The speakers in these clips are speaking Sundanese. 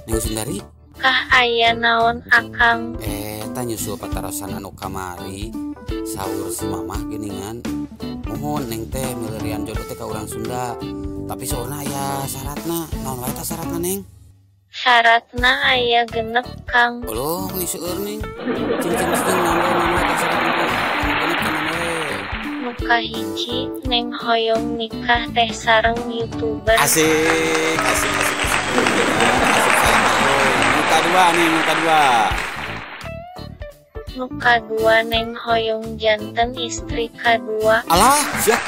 Neng Sundari. Kah aya naon Akang? Eta nyusul patarosan anu kamari saur si mamah geuningan. Mohon Neng teh milarian jodoh teh ka urang Sunda. Tapi saurna aya syaratna. Naon wae tah syaratna Neng? Syaratna aya genep Kang. Uluh meni seueur Neng. Cing-cing naon wae tah syaratna teh? Anu genep teh naon wae? Nu kahiji Neng hoyong nikah teh sareng YouTuber. Asik, asik, asik, asik. Asik saya. Nu kadua nih, nu kadua. Nu kadua Neng hoyong janten istri kadua. Alah, siap.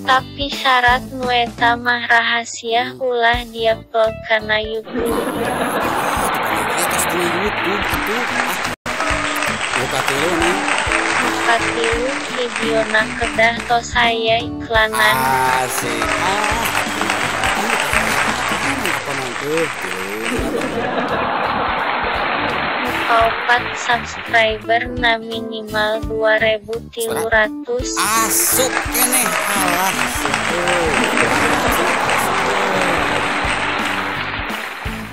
Tapi syarat nu eta mah rahasia ulah diupload kana YouTube. Atas dina YouTube atuh. Nu katilu Neng. Nu katilu videona kedah tos aya iklanan. Asik. Apa nanti? Nu kaopat subscriber na minimal 2.300. Asup keneh. Alah, asup.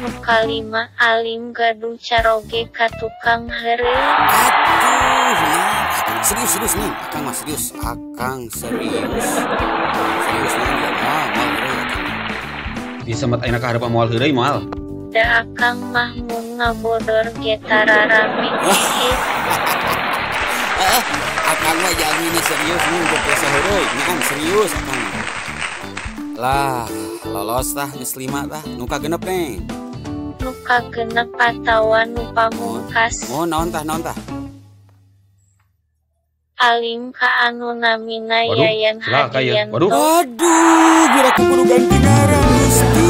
Nu kalima alim gaduh caroge ka tukang heureuy. Atuh, ya. Serius, serius Neng. Akang mah serius. Akang serius. Serius Neng, ya moal, moal heureuy akang. Bisa mat ayeuna ka hareup moal heureuy moal. Da akang mah mun ngabodor ge tararame. Akang mah jalmina serius Neng, teu biasa heureuy. Nyaam serius akang mah. Lah, lolos tah geus 5 tah. Nu kagenep Neng. Nu kagenep atawa nu pamungkas. Oh, naon tah, naon tah? Alim ka anu namina Waduh, Yayan cilaka ya. Hadianto. Waduh. Waduh, biar aku kudu ganti ngaran Gusti.